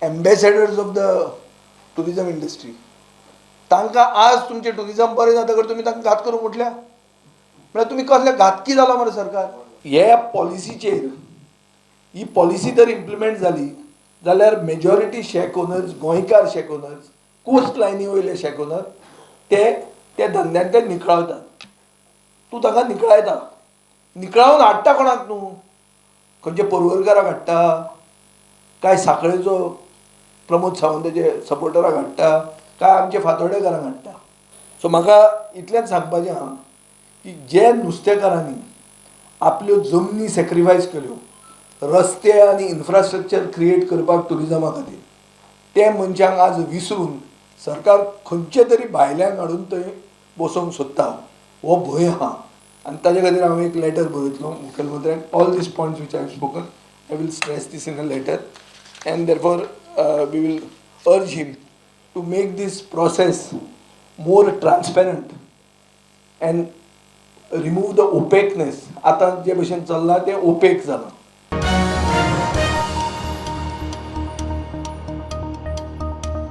ambassadors of the tourism industry. तांकां आज तुमचें टुरिजम बरें जातकर तुमी तांकां घात करूंक उठल्या म्हळ्यार तुमी कसले घातकी जाला मरे सरकार. ह्या पॉलिसीचेर, ही पॉलिसी जर इम्प्लिमेंट जाली जाल्यार मेजॉरिटी शॅक ओनर्स, गोंयकार शॅक ओनर्स, कोस्ट लायनी वयले शॅक ओनर ते त्या धंद्यांतल्यान निखळावतात. तूं ताका निखळायता, निखळावन हाडटा कोणाक न्हू? खंयच्या पर्वरकाराक हाडटा काय साखळेचो प्रमोद सावंताचे सपोर्टराक हाडटा काय आमचे फातोर्डेकारांक हाडटा? सो म्हाका इतलेंच सांगपाचें आहा की जे नुस्तेकारांनी आपल्यो जमनी सॅक्रिफायस केल्यो रस्ते आनी इन्फ्रास्ट्रक्चर क्रिएट करपाक ट्युरिजमा खातीर, ते मनशांक आज विसरून सरकार खंयचे तरी भायल्यांक हाडून थंय बसोवंक सोदता, हो भंय आहा. आनी ताजे खातीर हांव एक letter बरयतलो मुखेलमंत्र्याक. All these points which I have spoken, I will stress this in a letter, and therefore we will urge him to make this process more transparent and remove the opaqueness. आतां जे भशेन चल्लां तें OPEC जालां.